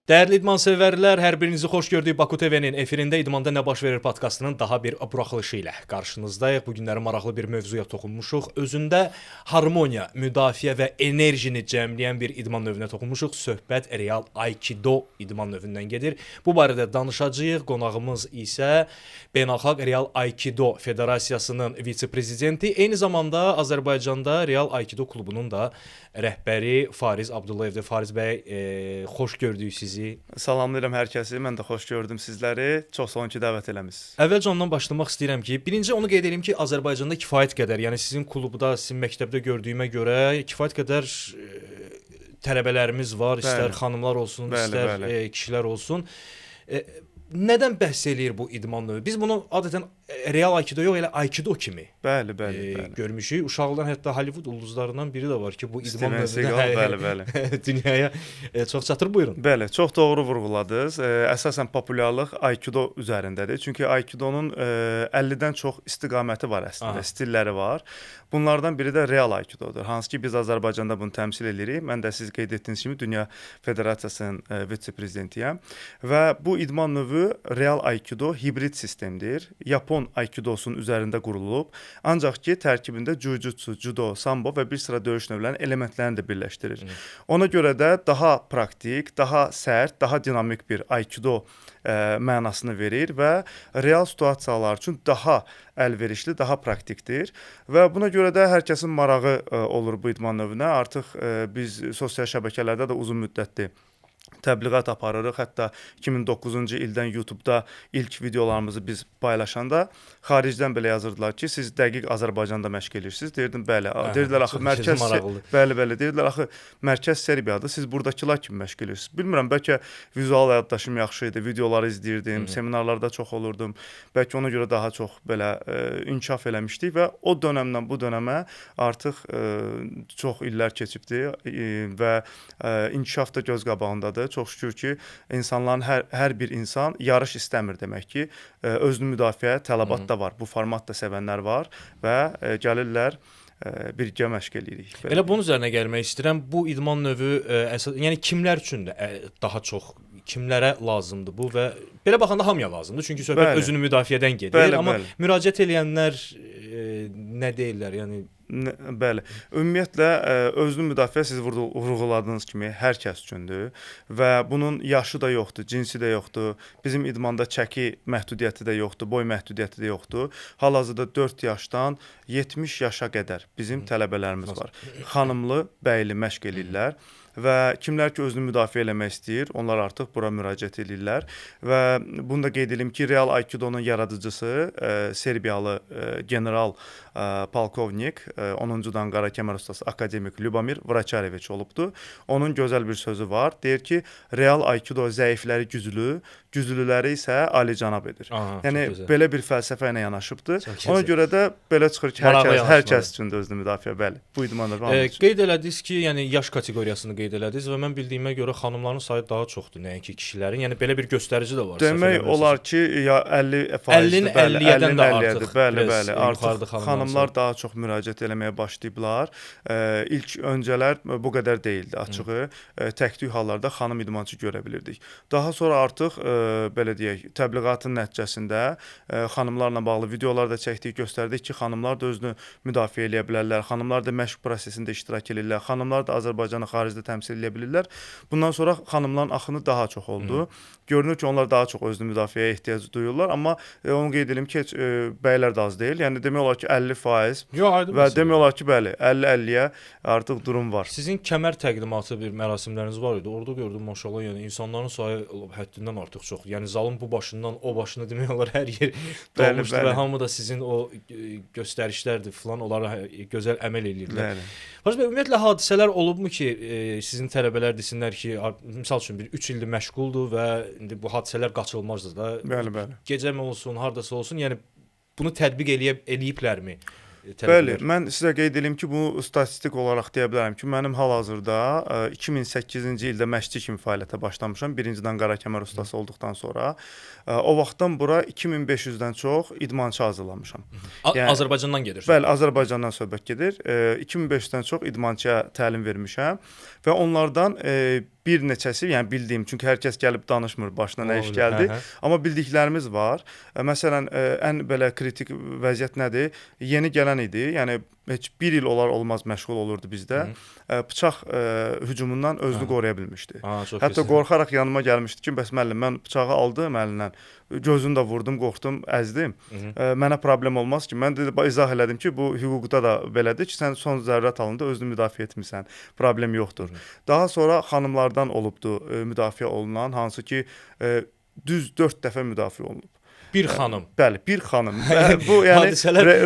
Dəyərli idmansevərlər, hər birinizi xoş gördük Baku TV-nin efirində İdmanda Nə Baş Verir podkastının daha bir buraxılışı ilə qarşınızdayıq. Bu günləri maraqlı bir mövzuya toxunmuşuq. Özündə harmoniya, müdafiə və enerjini cəmləyən bir idman növünə toxunmuşuq. Söhbət real Aikido idman növündən gedir. Bu barədə danışacağıq. Qonağımız isə Beynəlxalq Real Aikido Federasiyasının vitse-prezidenti, eyni zamanda Azərbaycanda Real Aikido klubunun da rəhbəri Fariz Abdullayevdir. Fariz bəy, xoş gördük sizi. Salamlayıram hər kəsi. Mən də xoş gördüm sizləri. Çox sağ olun ki, dəvət eləmisiniz. Əvvəlcə ondan başlamaq istəyirəm ki, birinci onu qeyd edeyim ki, Azərbaycanda kifayət qədər, yəni sizin klubda, sizin məktəbdə gördüyümə görə kifayət qədər tələbələrimiz var, istər xanımlar olsun, istər kişilər olsun. Nədən bəhs eləyir bu idman növü? Biz bunu adətən real Aikido yox, elə Aikido kimi görmüşük. Uşaqlardan hətta Hollywood ulduzlarından biri də var ki, bu idman növünə dünyaya çox çatır. Buyurun. Bəli, çox doğru vurğuladınız. Əsasən populyarlıq Aikido üzərindədir. Çünki Aikidonun 50-dən çox istiqaməti var əslində, stilləri var. Bunlardan biri də real Aikidodur. Hansı ki, biz Azərbaycanda bunu təmsil edirik. Mən də siz qeyd etdiyiniz kimi Dünya Federasiyasının vitse-prezidentiyəm. Və bu idman növü real Aikido hibrid sistemdir. Yapon Aikidosunun üzərində qurulub, ancaq ki, tərkibində jiu-jitsu, judo, sambo və bir sıra döyüş növlərinin elementlərini də birləşdirir. Ona görə də daha praktik, daha sərt, daha dinamik bir Aikido mənasını verir və real situasiyalar üçün daha əlverişli, daha praktikdir və buna görə də hər kəsin marağı olur bu idman növünə. Artıq biz sosial şəbəkələrdə də uzun müddətdir təbliğat aparırıq. Hətta 2009-cu ildən YouTube-da ilk videolarımızı biz paylaşanda xaricdən belə yazırdılar ki, siz dəqiq Azərbaycanda məşq edirsiniz. Deyirdim, bəli. Deyirdilər axı mərkəz, bəli, deyirdilər axı mərkəz Serbiyadır. Siz buradakılar kimi məşq edirsiniz. Bilmirəm, bəlkə vizual yaddaşım yaxşı idi, videoları izləyirdim, seminarlarda çox olurdum. Bəlkə ona görə daha çox belə inkişaf eləmişdik və o dönəmdən bu dönəmə artıq çox illər keçibdi və inkişaf da göz qabağındadır. Çox şükür ki, insanların hər bir insan yarış istəmir demək ki, özünü müdafiə tələbat da var. Bu format da sevənlər var və gəlirlər, birgə məşq eləyirik. Elə bunun üzərinə gəlmək istəyirəm. Bu idman növü əsas, yəni kimlər üçündür daha çox, kimlərə lazımdır bu və belə baxanda hamıya lazımdır. Çünki söhbət özünü müdafiədən gedir. Amma müraciət eləyənlər nə deyirlər? Yəni Bəli. Ümumiyyətlə özünü müdafiə siz vurğuladığınız kimi hər kəs üçündür və bunun yaşı da yoxdur, cinsi də yoxdur. Bizim idmanda çəki məhdudiyyəti də yoxdur, boy məhdudiyyəti də yoxdur. Hal-hazırda 4 yaşdan 70 yaşa qədər bizim tələbələrimiz var. Xanımlı, bəyli məşq eləyirlər və kimlər ki özünü müdafiə eləmək istəyir, onlar artıq bura müraciət edirlər və bunu da qeyd edim ki, Real Aikidonun yaradıcısı Serbiyalı general polkovnik, 10-cu dan qara kəmər ustası akademik Lubomir Vraçareviç olubdur. Onun gözəl bir sözü var. Deyir ki, Real Aikido zəifləri güclü, güclüləri isə alicənab edir. Aha, yəni belə bir fəlsəfə ilə yanaşıbdır. Ona görə də belə çıxır ki, hər kəs üçün də özünü müdafiə, bəli. Bu idmanda qeyd elədiniz ki, yəni yaş kateqoriyasını qeyd elədiniz və mən bildiyimə görə xanımların sayı daha çoxdur nəinki kişilərin. Yəni belə bir göstərici də var. Demək olar ki, ya 50%-dir, bəli, 50-dən də artıq. Bəli, bəli, artıq xanımlar daha çox müraciət eləməyə başlayıblar. İlk öncələr bu qədər deyildi açığı. Təktük hallarda xanım idmançı görə bilirdik. Daha sonra artıq belə deyək, təbliğatın nəticəsində xanımlarla bağlı videolar da çəkdik, göstərdik ki, xanımlar da özünü müdafiə eləyə bilərlər, xanımlar da məşq prosesində iştirak eləyirlər, xanımlar da Azərbaycanı xaricdə təmsil eləyə bilirlər. Bundan sonra xanımların axını daha çox oldu. Görünür ki, onlar daha çox özünü müdafiəyə ehtiyac duyurlar, amma onu qeyd edim ki, heç bəylər də az deyil. Yəni demək olar ki, 50% və demək olar ki, bəli, 50-50-yə artıq durum var. Sizin kəmər təqdimatı bir mərasimləriniz var idi. Orada gördüm maşallah, yəni insanların sayı həddindən artıq çox. Yəni zalın bu başından o başına demək olar hər yer dolmuşdu və hamı da sizin o göstərişlərdir filan, onlara gözəl əməl eləyirdilər. Fariz bəy, ümumiyyətlə hadisələr olubmu ki, sizin tələbələr desinlər ki, misal üçün bir 3 ildir məşğuldur və indi bu hadisələr qaçılmazdır da. Bəli, bəli. Gecəmi olsun, hardasa olsun, yəni bunu tətbiq eləyiblərmi? Bəli, mən sizə qeyd edeyim ki, bunu statistik olaraq deyə bilərəm ki, mənim hal-hazırda 2008-ci ildə məşqçi kimi fəaliyyətə başlamışam, birincidən qara kəmər ustası olduqdan sonra. O vaxtdan bura 2500-dən çox idmançı hazırlamışam. Yəni, Azərbaycandan gedir. Bəli, Azərbaycandan söhbət gedir. 2500-dən çox idmançıya təlim vermişəm və onlardan Bir neçəsi, yəni bildiyim, çünki hər kəs gəlib danışmır başına nə iş gəldi. Amma bildiklərimiz var. Məsələn, ən belə kritik vəziyyət nədir? Yeni gələn idi. Yəni heç bir il olar olmaz məşğul olurdu bizdə. Bıçaq hücumundan özünü qoruya bilmişdi. Hətta qorxaraq yanıma gəlmişdi ki, bəs müəllim, mən bıçağı aldım əlindən, gözünü də vurdum, qorxdum, əzdim. Mənə problem olmaz ki. Mən də izah elədim ki, bu hüquqda da belədir ki, sən son zərurət halında özünü müdafiə etmisən, problem yoxdur. Daha sonra xanımlardan olubdu müdafiə olunan, hansı ki düz 4 dəfə müdafiə olunub. Bir xanım. Bəli, bir xanım. Bu yəni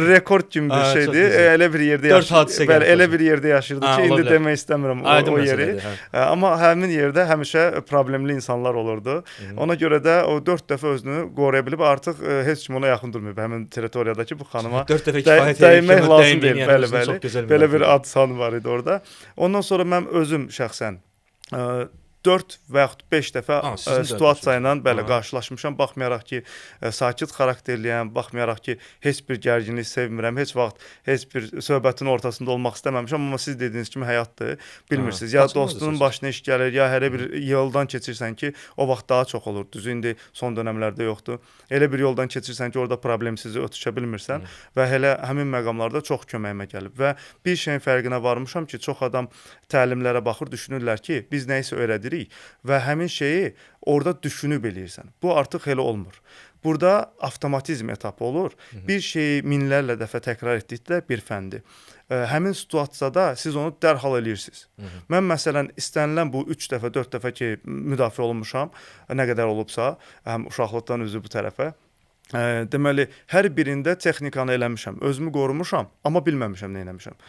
rekord kimi bir şeydir. Elə bir yerdə yaşayırdı. Bəli, elə bir yerdə yaşayırdı ki, indi demək istəmirəm o yeri. Amma həmin yerdə həmişə problemli insanlar olurdu. Ona görə də o 4 dəfə özünü qoruya bilib, artıq heç kim ona yaxın durmayıb həmin territoriyadakı bu xanıma. 4 dəfə kifayət dəymək lazım deyil. Bəli, bəli. Belə bir ad san var idi orada. Ondan sonra mən özüm şəxsən 4 və yaxud 5 dəfə situasiya ilə bəli qarşılaşmışam. Baxmayaraq ki, sakit xarakterliyəm, baxmayaraq ki, heç bir gərginlik sevmirəm, heç vaxt heç bir söhbətin ortasında olmaq istəməmişəm, amma siz dediyiniz kimi həyatdır. Bilmirsiniz, ya dostunun başına iş gəlir, ya hələ bir yoldan keçirsən ki, o vaxt daha çox olur. Düzü indi son dönəmlərdə yoxdur. Elə bir yoldan keçirsən ki, orada problemsiz ötüşə bilmirsən və elə həmin məqamlarda çox köməyimə gəlib və bir şeyin fərqinə varmışam ki, çox adam təlimlərə baxır, düşünürlər ki, biz nəyisə öyrədirik və həmin şeyi orada düşünüb eləyirsən. Bu artıq elə olmur. Burada avtomatizm etapı olur. Bir şeyi minlərlə dəfə təkrar etdikdə bir fəndi. Həmin situasiyada siz onu dərhal eləyirsiniz. Mən məsələn istənilən bu 3 dəfə, 4 dəfə ki müdafiə olunmuşam, nə qədər olubsa, həm uşaqlıqdan üzü bu tərəfə. Deməli, hər birində texnikanı eləmişəm, özümü qorumuşam, amma bilməmişəm nə eləmişəm.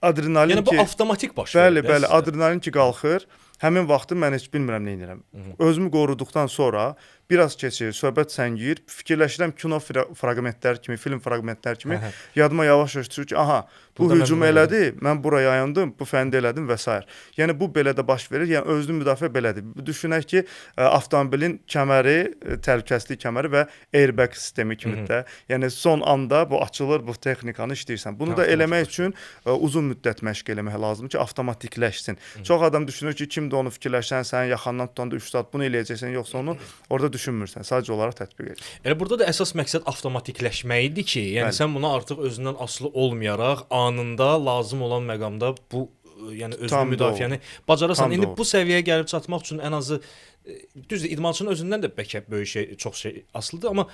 Adrenalin yəni bu avtomatik baş verir. Bəli, bəli, adrenalin ki qalxır. Həmin vaxtı mən heç bilmirəm nə edirəm. Özümü qoruduqdan sonra biraz keçir, söhbət səngiyir, fikirləşirəm kino fraqmentləri kimi, film fraqmentləri kimi yadıma yavaş-yavaş düşür ki, aha, bu hücum elədi, mən buraya yandım, bu fəndi elədim və s. Yəni bu belə də baş verir, yəni özünü müdafiə belədir. Düşünək ki, avtomobilin kəməri, təhlükəsizlik kəməri və airbag sistemi kimi də, yəni son anda bu açılır, bu texnikanı işləyirsən. Bunu da eləmək üçün uzun müddət məşq eləmək lazımdır ki, avtomatikləşsin. Çox adam düşünür ki, kimdir onu fikirləşsən, sənin yaxandan tutanda 3 saat bunu eləyəcəksən, yoxsa onu orada düşünmürsən, sadəcə olaraq tətbiq edirsən. Elə burada da əsas məqsəd avtomatikləşmək idi ki, yəni sən buna artıq özündən asılı olmayaraq anında lazım olan məqamda bu, yəni özünü müdafiəni bacarasan. İndi bu səviyyəyə gəlib çatmaq üçün ən azı düzdür, idmançının özündən də bəlkə böyük şey, çox şey asılıdır, amma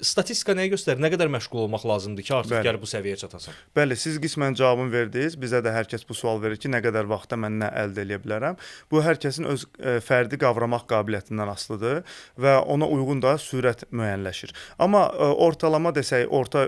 statistika nəyə göstərir? Nə qədər məşğul olmaq lazımdır ki, artıq gəlib bu səviyyəyə çatasan? Bəli, siz qismən cavabını verdiniz. Bizə də hər kəs bu sual verir ki, nə qədər vaxtda mən nə əldə eləyə bilərəm? Bu hər kəsin öz fərdi qavramaq qabiliyyətindən asılıdır və ona uyğun da sürət müəyyənləşir. Amma ortalama desək, orta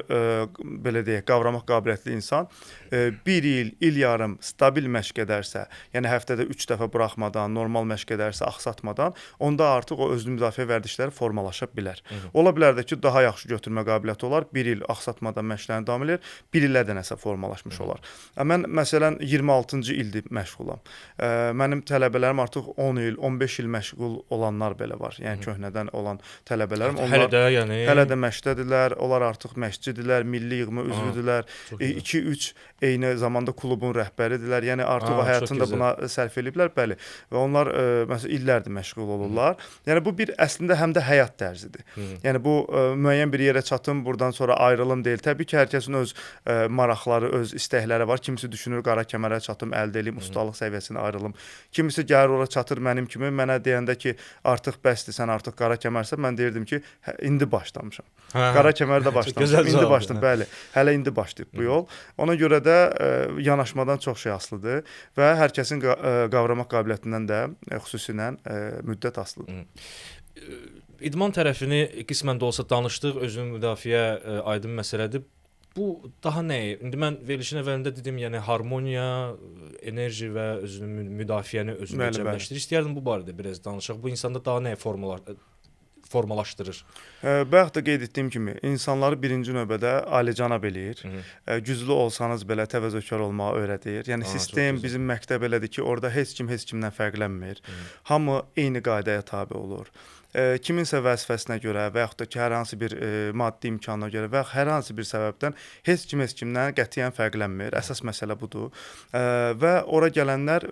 belə deyək, qavramaq qabiliyyətli insan bir il, il yarım stabil məşq edərsə, yəni həftədə 3 dəfə buraxmadan, normal məşq edərsə, axsatmadan, onda artıq o özünü müdafiə vərdişləri formalaşa bilər. Ola bilər də ki, daha yaxşı götürmə qabiliyyəti olar, bir il axsatmadan məşqlərini davam edir, bir ilə də nəsə formalaşmış olar. Mən məsələn 26-cı ildir məşğulam. Mənim tələbələrim artıq 10 il, 15 il məşğul olanlar belə var. Yəni köhnədən olan tələbələrim. Onlar hələ də, yəni hələ də məşqdədirlər, onlar artıq məşqçidirlər, milli yığma üzvüdürlər. 2-3 eyni zamanda klubun rəhbəridirlər. Yəni artıq o həyatını da buna sərf eləyiblər, bəli. Və onlar məsələn illərdir məşğul olurlar. Yəni bu bir əslində həm də həyat tərzidir. Yəni bu müəyyən bir yerə çatım, buradan sonra ayrılım deyil. Təbii ki, hər kəsin öz maraqları, öz istəkləri var. Kimisi düşünür qara kəmərə çatım, əldə eləyim, ustalıq səviyyəsinə ayrılım. Kimisi gəlir ora çatır mənim kimi, mənə deyəndə ki, artıq bəsdir, sən artıq qara kəmərsən, mən deyirdim ki, indi başlamışam. Qara kəmərdə başlamışam, indi başladım, bəli. Hələ indi başlayıb bu yol. Ona görə də yanaşmadan çox şey asılıdır və hər kəsin qavramaq qabiliyyətindən də xüsusilə müddət asılıdır. İdman tərəfini qismən də olsa danışdıq, özünü müdafiə aydın məsələdir. Bu daha nə? İndi mən verilişin əvvəlində dedim, yəni harmoniya, enerji və özünü müdafiəni özündə cəmləşdirir. İstəyərdim bu barədə biraz danışaq. Bu insanda daha nəyə formalaşdırır? Bayaq da qeyd etdiyim kimi, insanları birinci növbədə alicənab eləyir. Güclü olsanız belə təvəzzökar olmağı öyrədir. Yəni sistem bizim məktəb elədir ki, orada heç kim heç kimdən fərqlənmir. Hamı eyni qaydaya tabe olur. Kiminsə vəzifəsinə görə və yaxud da ki, hər hansı bir maddi imkanına görə və hər hansı bir səbəbdən heç kim heç kimdən qətiyyən fərqlənmir. Əsas məsələ budur. Və ora gələnlər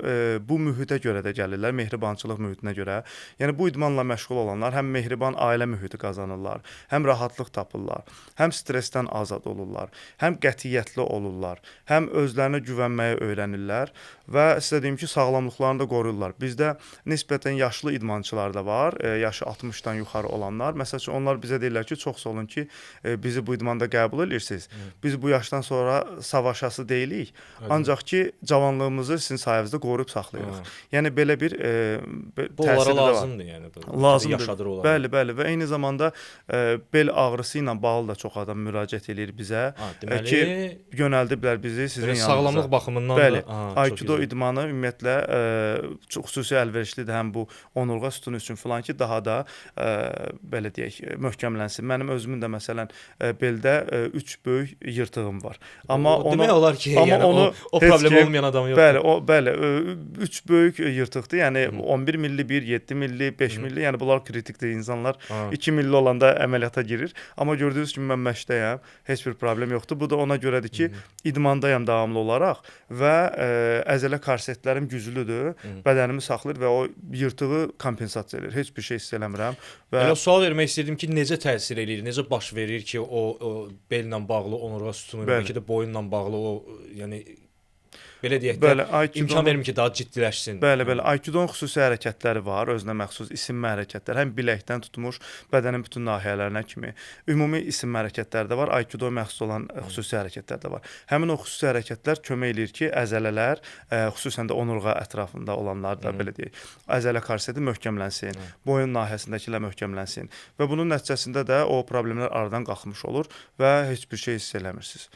bu mühitə görə də gəlirlər, mehribançılıq mühitinə görə. Yəni bu idmanla məşğul olanlar həm mehriban ailə mühiti qazanırlar, həm rahatlıq tapırlar, həm stressdən azad olurlar, həm qətiyyətli olurlar, həm özlərinə güvənməyi öyrənirlər və sizə deyim ki, sağlamlıqlarını da qoruyurlar. Bizdə nisbətən yaşlı idmançılar da var, yaşı 60-dan yuxarı olanlar. Məsəl üçün onlar bizə deyirlər ki, çox sağ olun ki, bizi bu idmanda qəbul edirsiniz. Biz bu yaşdan sonra savaşası deyilik. Ancaq ki, cavanlığımızı sizin sayənizdə qoruyub saxlayırıq. Yəni belə bir bu onlara lazımdır, yəni lazımdır. Yaşadır onlara. Bəli, bəli və eyni zamanda bel ağrısı ilə bağlı da çox adam müraciət eləyir bizə. Deməli, ki, yönəldiblər bizi sizin yanınıza. Sağlamlıq baxımından bəli, da. Aikido idmanı ümumiyyətlə çox xüsusi əlverişlidir həm bu onurğa sütunu üçün filan ki, daha da belə deyək, möhkəmlənsin. Mənim özümün də məsələn beldə 3 böyük yırtığım var. Amma o, demək olar ki, amma yəni, onu o problem olmayan adam yoxdur. Bəli, o bəli, 3 böyük yırtıqdır. Yəni 11 milli 1, 7 milli, 5 milli, yəni bunlar kritikdir. İnsanlar 2 milli olanda əməliyyata girir. Amma gördüyünüz kimi mən məşqdəyəm, heç bir problem yoxdur. Bu da ona görədir ki, idmandayam davamlı olaraq və əzələ korsetlərim güclüdür, bədənimi saxlayır və o yırtığı kompensasiya edir. Heç bir şey hiss eləmirəm. Və elə sual vermək istəyirdim ki, necə təsir eləyir, necə baş verir ki, o bellə bağlı onurğa sütunu, bəlkə də boyunla bağlı o, yəni belə deyək də, imkan vermir ki, daha ciddiləşsin. Bəli, bəli. Aikidonun xüsusi hərəkətləri var, özünə məxsus isinmə hərəkətləri, həm biləkdən tutmuş bədənin bütün nahiyələrinə kimi. Ümumi isinmə hərəkətləri də var, Aikidoya məxsus olan xüsusi hərəkətlər də var. Həmin o xüsusi hərəkətlər kömək eləyir ki, əzələlər, xüsusən də onurğa ətrafında olanlar da belə deyək, əzələ korseti möhkəmlənsin, boyun nahiyəsindəkilər möhkəmlənsin və bunun nəticəsində də o problemlər aradan qalxmış olur və heç bir şey hiss eləmirsiniz.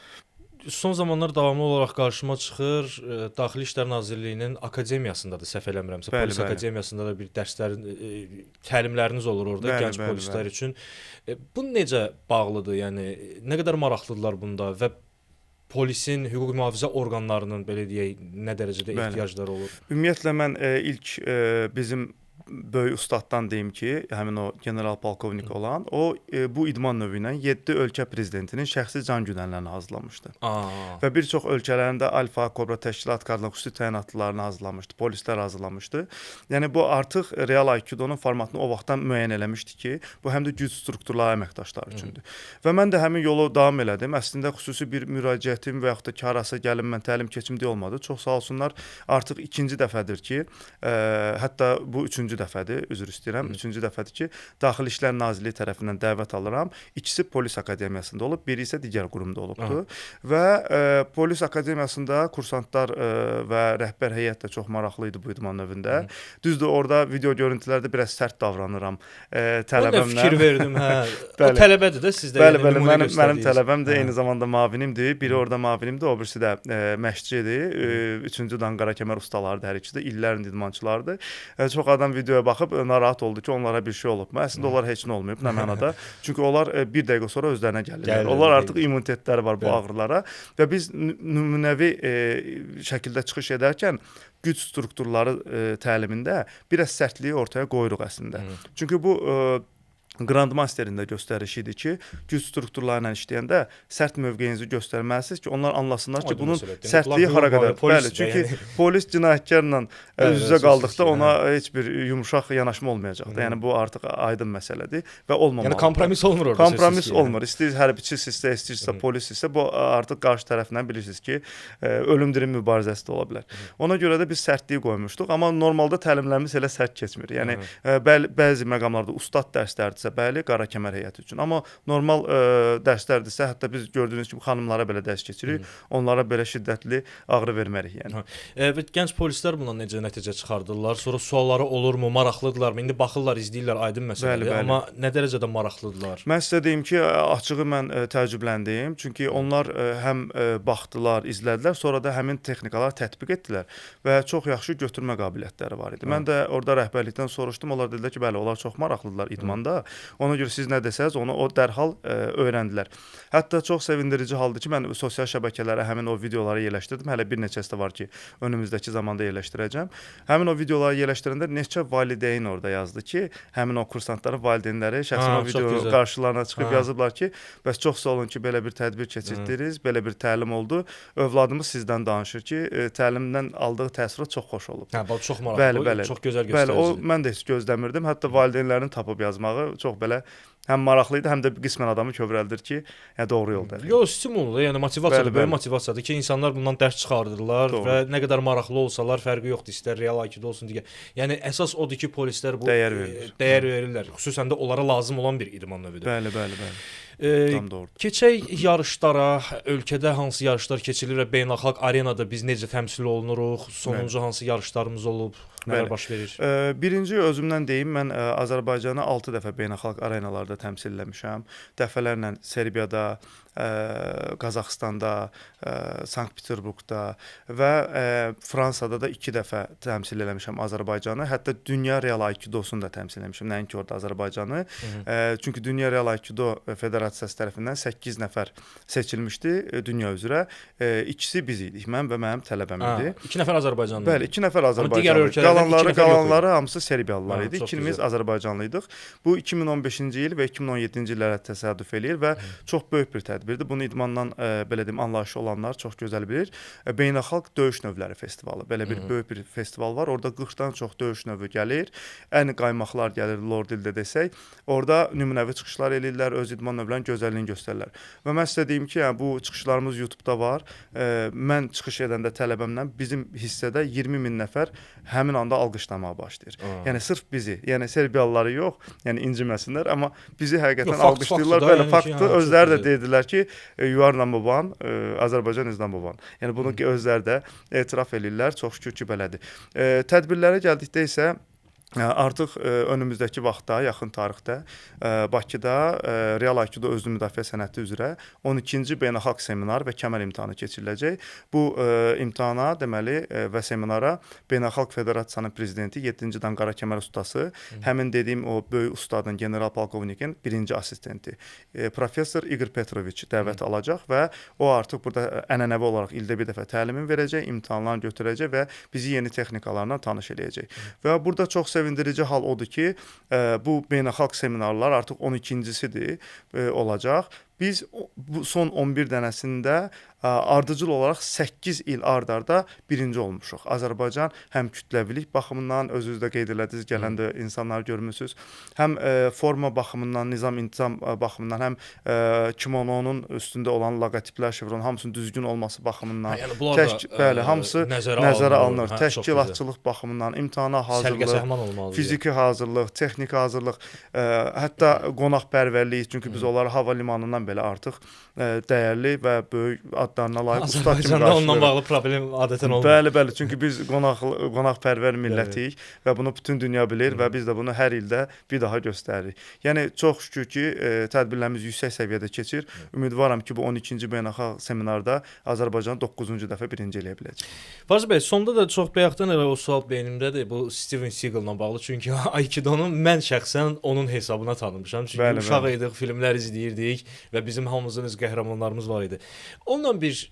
Son zamanlar davamlı olaraq qarşıma çıxır, Daxili İşlər Nazirliyinin akademiyasında da, səhv eləmirəmsə, polis akademiyasında da bir dərslərin, təlimləriniz olur orada, bəli, gənc polislər üçün. Bu necə bağlıdır, yəni nə qədər maraqlıdırlar bunda və polisin, hüquq mühafizə orqanlarının, belə deyək, nə dərəcədə ehtiyacları olur? Ümumiyyətlə, mən ilk bizim böyük ustaddan deyim ki, həmin o general polkovnik olan, o bu idman növü ilə 7 ölkə prezidentinin şəxsi can güdənlərini hazırlamışdı. Və bir çox ölkələrində Alfa, Kobra təşkilat kadrlarının xüsusi təyinatlılarını hazırlamışdı, polislər hazırlamışdı. Yəni bu artıq real Aikidonun formatını o vaxtdan müəyyən eləmişdi ki, bu həm də güc strukturları əməkdaşları üçündür. Və mən də həmin yolu davam elədim. Əslində xüsusi bir müraciətim və yaxud da ki, harasa gəlim mən təlim keçim deyə olmadı. Çox sağ olsunlar, artıq ikinci dəfədir ki, hətta bu üçüncü dəfədir, üzr istəyirəm, üçüncü dəfədir ki, Daxili İşlər Nazirliyi tərəfindən dəvət alıram. İkisi polis akademiyasında olub, biri isə digər qurumda olubdur. Və polis akademiyasında kursantlar və rəhbər heyət də çox maraqlı idi bu idman növündə. Düzdür, orada video görüntülərdə biraz sərt davranıram tələbəmlə. Ona fikir verdim, hə. O tələbədir də sizdə. Bəli, bəli, mənim tələbəm də eyni zamanda mavinimdir. Biri orada mavinimdir, o birisi də məşqçidir. Üçüncü dan Qarakəmər ustalarıdır hər ikisi də, illərin idmançılarıdır. Çox adam videoya baxıb narahat oldu ki, onlara bir şey olubmu? Əslində onlar heç nə olmayıb, nə mənada. Çünki onlar bir dəqiqə sonra özlərinə gəlirlər. Onlar artıq immunitetləri var bu ağrılara və biz nümunəvi şəkildə çıxış edərkən güc strukturları təlimində biraz sərtliyi ortaya qoyuruq əslində. Çünki bu Grandmasterin də göstərişi idi ki, güc strukturları ilə işləyəndə sərt mövqeyinizi göstərməlisiniz ki, onlar anlasınlar ki, bunun sərtliyi hara qədər. Bəli, çünki polis cinayətkarla üz-üzə qaldıqda ona heç bir yumuşaq yanaşma olmayacaqdır. Yəni bu artıq aydın məsələdir və olmamalıdır. Yəni kompromis olmur orada. Kompromis olmur. İstəyir hərbiçisinizsə, istəyirsə polissə, bu artıq qarşı tərəfdən bilirsiniz ki, ölüm dirim mübarizəsi də ola bilər. Ona görə də biz sərtliyi qoymuşduq, amma normalda təlimlərimiz elə sərt keçmir. Yəni bəzi məqamlarda ustad dərslərdirsə, bəli, Qarakəmər heyəti üçün. Amma normal dərslərdirsə, hətta biz gördüyünüz kimi xanımlara belə dərs keçirik, onlara belə şiddətli ağrı vermərik. Yəni. Və gənc polislər bundan necə nəticə çıxardırlar? Sonra sualları olurmu, maraqlıdırlarmı? İndi baxırlar, izləyirlər, aydın məsələdir. Amma nə dərəcədə maraqlıdırlar? Mən sizə deyim ki, açığı mən təəccübləndim. Çünki onlar həm baxdılar, izlədilər, sonra da həmin texnikaları tətbiq etdilər və çox yaxşı götürmə qabiliyyətləri var idi. Mən də orada rəhbərlikdən soruşdum, onlar dedilər ki, bəli, onlar çox maraqlıdırlar idmanda. Ona görə siz nə desəz, onu o dərhal öyrəndilər. Hətta çox sevindirici haldır ki, mən sosial şəbəkələrə həmin o videoları yerləşdirdim. Hələ bir neçəsi də var ki, önümüzdəki zamanda yerləşdirəcəm. Həmin o videoları yerləşdirəndə neçə valideyn orada yazdı ki, həmin o kursantların valideynləri şəxsən o videonun qarşılarına çıxıb yazıblar ki, bəs çox sağ olun ki, belə bir tədbir keçirtdiniz, belə bir təlim oldu. Övladımız sizdən danışır ki, təlimdən aldığı təəssürat çox xoş olub. Hə, bax çox maraqlı. Bəli, bəli. Çox gözəl göstəricidir. Bəli, o mən də heç gözləmirdim. Hətta valideynlərin tapıb yazmağı çox belə həm maraqlı idi, həm də qismən adamı kövrəldir ki, yəni doğru yoldayıq. Yox, stimuldur, yəni motivasiyadır, böyük motivasiyadır ki, insanlar bundan dərs çıxardırlar və nə qədər maraqlı olsalar fərqi yoxdur, istər real aikido olsun digər. Yəni əsas odur ki, polislər bu dəyər verirlər. Dəyər verirlər. Xüsusən də onlara lazım olan bir idman növüdür. Bəli, bəli, bəli. Tam doğrudur. Keçək yarışlara, ölkədə hansı yarışlar keçirilir və beynəlxalq arenada biz necə təmsil olunuruq, sonuncu hansı yarışlarımız olub, nələr baş verir? Birinci özümdən deyim, mən Azərbaycanı 6 dəfə beynəlxalq arenalarda təmsil eləmişəm. Dəfələrlə Serbiyada, Qazaxıstanda, Sankt-Peterburqda və Fransada da 2 dəfə təmsil eləmişəm Azərbaycanı. Hətta Dünya Real Aikidosunu da təmsil eləmişəm, nəinki orada Azərbaycanı. Çünki Dünya Real Aikido Federasiyası tərəfindən 8 nəfər seçilmişdi dünya üzrə. İkisi biz idik, mən və mənim tələbəm idi. 2 nəfər Azərbaycanlı. Bəli, 2 nəfər Azərbaycanlı. Qalanları hamısı Serbiyalılar idi. İkimiz Azərbaycanlı idik. Bu 2015-ci il və 2017-ci illərə təsadüf eləyir və çox böyük bir tədbirdir. Bunu idmandan belə deyim, anlayışı olanlar çox gözəl bilir. Beynəlxalq döyüş növləri festivalı. Belə bir böyük bir festival var. Orada 40-dan çox döyüş növü gəlir. Ən qaymaqlar gəlir, lor dildə desək. Orada nümunəvi çıxışlar eləyirlər, öz idman növlərinin gözəlliyini göstərirlər. Və mən sizə deyim ki, yəni bu çıxışlarımız YouTube-da var. Mən çıxış edəndə tələbəmlə bizim hissədə 20 min nəfər həmin anda alqışlamağa başlayır. Yəni sırf bizi, yəni Serbiyalıları yox, yəni inciməsinlər, amma bizi həqiqətən alqışlayırlar. Bəli, faktdır. Özləri də dedilər ki, you are number one, Azərbaycan is number one. Yəni bunu özləri də etiraf eləyirlər. Çox şükür ki, belədir. Tədbirlərə gəldikdə isə artıq önümüzdəki vaxtda, yaxın tarixdə Bakıda Real Aikido özlü müdafiə sənəti üzrə 12-ci beynəlxalq seminar və kəmər imtahanı keçiriləcək. Bu imtahana, deməli, və seminara Beynəlxalq Federasiyanın prezidenti, 7-ci dan qara kəmər ustası, həmin dediyim o böyük ustadın, general polkovnikin birinci asistenti, professor İqor Petroviç dəvət alacaq və o artıq burada ənənəvi olaraq ildə bir dəfə təlimin verəcək, imtahanlarını götürəcək və bizi yeni texnikalarla tanış eləyəcək. Və burada çox sevindirici hal odur ki, bu beynəlxalq seminarlar artıq 12-cisidir olacaq. Biz bu son 11 dənəsində ardıcıl olaraq 8 il ard-arda birinci olmuşuq. Azərbaycan həm kütləvilik baxımından, özünüz də qeyd elədiniz, gələndə insanları görmüsünüz, həm forma baxımından, nizam-intizam baxımından, həm kimononun üstündə olan loqotiplər, şevron, hamısının düzgün olması baxımından, bəli, hamısı nəzərə alınır. Təşkilatçılıq baxımından, imtahana hazırlıq, fiziki hazırlıq, texniki hazırlıq, hətta qonaqpərvərlik, çünki biz onları hava limanından belə artıq dəyərli və böyük adlarına layiq ustad kimi qarşılayırıq. Ondan bağlı problem adətən olmur. Bəli, bəli, çünki biz qonaqpərvər millətiyik və bunu bütün dünya bilir və biz də bunu hər ildə bir daha göstəririk. Yəni çox şükür ki, tədbirlərimiz yüksək səviyyədə keçir. Ümidvaram ki, bu 12-ci beynəlxalq seminarda Azərbaycan 9-cu dəfə birinci eləyə biləcək. Fariz bəy, sonda da çox bayaqdan elə o sual beynimdədir, bu Steven Seagal-la bağlı. Çünki Aikidonu mən şəxsən onun hesabına tanımışam. Çünki uşaq idik, filmlər izləyirdik və bizim hamımızın öz qəhrəmanlarımız var idi. Onunla bir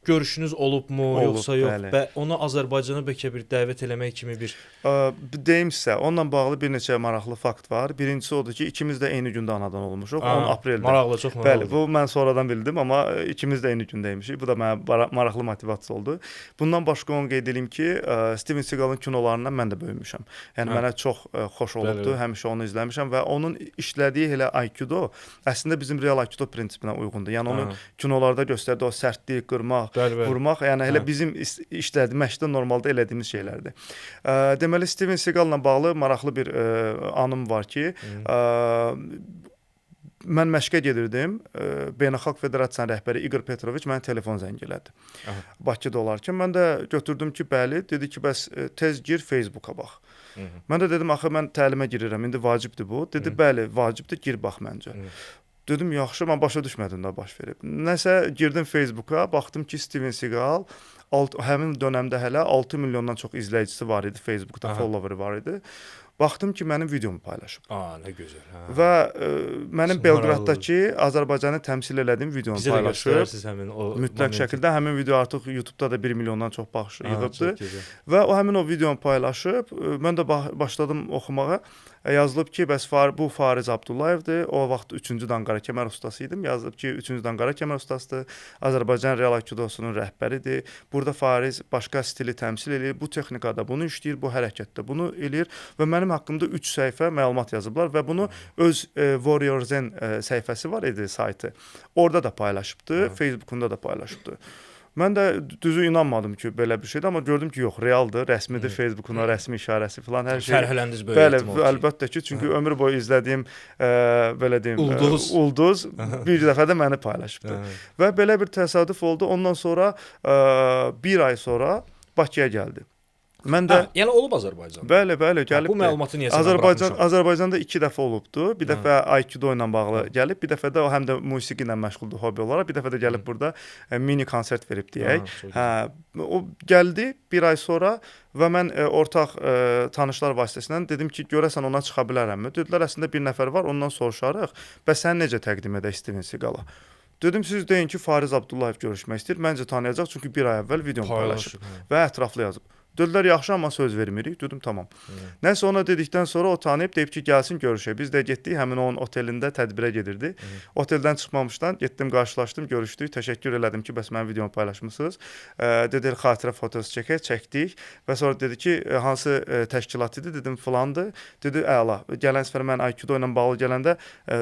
görüşünüz olubmu, yoxsa yox? Bəli. Və onu Azərbaycana bəlkə bir dəvət eləmək kimi bir... Deyim sizə, onunla bağlı bir neçə maraqlı fakt var. Birincisi odur ki, ikimiz də eyni gündə anadan olmuşuq, 10 apreldə. Maraqlı, çox maraqlı. Bəli, bu mən sonradan bildim, amma ikimiz də eyni gündəymişik. Bu da mənə maraqlı motivasiya oldu. Bundan başqa onu qeyd edeyim ki, Steven Seagal'ın kinolarından mən də böyümüşəm. Yəni mənə çox xoş olubdu, həmişə onu izləmişəm və onun işlədiyi elə Aikido əslində bizim real Aikido prinsipinə uyğundur. Yəni onu kinolarda göstərdi, o sərtlik, qırmaq, vurmaq, yəni elə bizim işlədi, məşqdə normalda elədiyimiz şeylərdir. Deməli, Steven Seagal'la bağlı maraqlı bir anım var ki, mən məşqə gedirdim, Beynəlxalq Federasiyanın rəhbəri İqor Petroviç mənə telefon zəng elədi. Bakıda olarkən mən də götürdüm ki, bəli, dedi ki, bəs tez gir Facebooka bax. Mən də dedim, axı mən təlimə girirəm, indi vacibdir bu. Dedi, bəli, vacibdir, gir bax məncə. Dedim, yaxşı, mən başa düşmədim də baş verib. Nəsə girdim Facebooka, baxdım ki, Steven Seagal həmin dönəmdə hələ 6 milyondan çox izləyicisi var idi, Facebookda followerı var idi. Baxdım ki, mənim videomu paylaşıb. Aa, nə gözəl. Hə. Və mənim Belqradakı Azərbaycanı təmsil elədiyim videonu Bizə də paylaşıb. göstərərsiniz həmin o Mütləq momenti. şəkildə həmin video artıq YouTube-da da 1 milyondan çox baxış yığıbdı. Çox gözəl. Və o həmin o videonu paylaşıb, mən də başladım oxumağa. Yazılıb ki, bəs bu Fariz Abdullayevdir. O vaxt 3-cü dan qara kəmər ustası idim. Yazılıb ki, 3-cü dan qara kəmər ustasıdır. Azərbaycan Real Aikidosunun rəhbəridir. Burada Fariz başqa stili təmsil eləyir. Bu texnikada bunu işləyir, bu hərəkətdə bunu eləyir və mənim haqqımda 3 səhifə məlumat yazıblar və bunu öz Warrior Zen səhifəsi var idi, saytı. Orada da paylaşıbdı, Facebookunda da paylaşıbdı. Mən də düzü inanmadım ki, belə bir şeydir, amma gördüm ki, yox, realdır, rəsmidir, Facebookuna rəsmi işarəsi filan hər şey. Fərhələndiniz böyük Bəli, ehtimal ki. əlbəttə ki, çünki ömür boyu izlədiyim belə deyim, Ulduz. ulduz bir dəfə də məni paylaşıbdı. Və belə bir təsadüf oldu. Ondan sonra bir ay sonra Bakıya gəldi. Mən də Hə, yəni olub Azərbaycanda. Bəli, bəli, gəlibdi. Bu məlumatı niyəsə mən Azərbaycan buraxmışam. Azərbaycanda 2 dəfə olubdu. Bir dəfə Aikido ilə bağlı gəlib, bir dəfə də o həm də musiqi ilə məşğuldur hobbi olaraq. Bir dəfə də gəlib burada mini konsert verib deyək. Çox Hə, o gəldi bir ay sonra və mən ortaq tanışlar vasitəsilə dedim ki, görəsən ona çıxa bilərəmmi? Dedilər, əslində bir nəfər var, ondan soruşarıq. Bəs sən necə təqdim edək Steven Seagala? Dedim, siz deyin ki, Fariz Abdullayev görüşmək istəyir. Məncə tanıyacaq, çünki bir ay əvvəl videomu paylaşıb Paylaşıb, hə. və ətraflı yazıb. Dedilər, yaxşı, amma söz vermirik. Dedim, tamam. Nəsə ona dedikdən sonra o tanıyıb deyib ki, gəlsin görüşək. Biz də getdik, həmin onun otelində tədbirə gedirdi. Oteldən çıxmamışdan getdim, qarşılaşdım, görüşdük. Təşəkkür elədim ki, bəs mənim videomu paylaşmısınız. Dedi, xatirə fotosu çəkək, çəkdik və sonra dedi ki, hansı təşkilat idi? Dedim, filandır. Dedi, əla. Gələn səfər mən Aikido ilə bağlı gələndə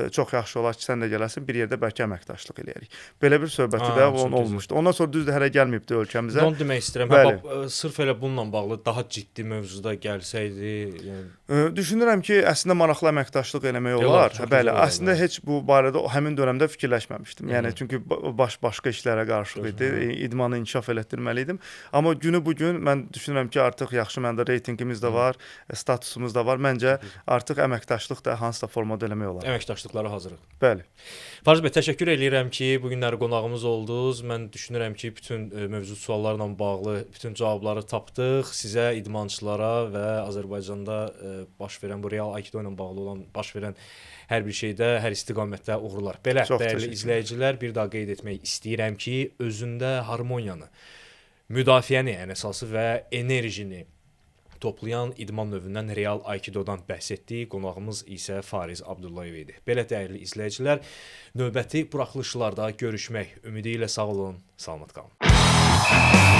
çox yaxşı olar ki, sən də gələsin, bir yerdə bəlkə əməkdaşlıq eləyərik. Belə bir söhbəti də çox onun gözəl. olmuşdu. Ondan sonra düzdür hələ gəlməyibdi ölkəmizə. Onu demək istəyirəm. Hə, Bəli. bax, sırf elə bununla bağlı daha ciddi mövzuda gəlsəydi, yəni Düşünürəm ki, əslində maraqlı əməkdaşlıq eləmək Olar, olar. çox Bəli, gözəl olar, əslində bəli. heç bu barədə həmin dönəmdə fikirləşməmişdim. Yəni çünki başqa işlərə qarışıq idi. İdmanı inkişaf elətdirməli idim. Amma günü bu gün mən düşünürəm ki, artıq yaxşı məndə reytinqimiz də var, statusumuz da var. Məncə artıq əməkdaşlıq da hansısa formada eləmək olar. Əməkdaşlıqlara hazırıq. Bəli. Fariz bəy, təşəkkür eləyirəm ki, bu günləri qonağımız oldunuz. Mən düşünürəm ki, bütün mövcud suallarla bağlı bütün cavabları tapdıq. Sizə, idmançılara və Azərbaycanda baş verən bu real Aikido ilə bağlı olan baş verən hər bir şeydə, hər istiqamətdə uğurlar. Belə, Çox dəyərli təşəkkür. izləyicilər, bir daha qeyd etmək istəyirəm ki, özündə harmoniyanı, müdafiəni ən əsası və enerjini toplayan idman növündən Real Aikidodan bəhs etdik. Qonağımız isə Fariz Abdullayev idi. Belə dəyərli izləyicilər, növbəti buraxılışlarda görüşmək ümidi ilə sağ olun, salamat qalın.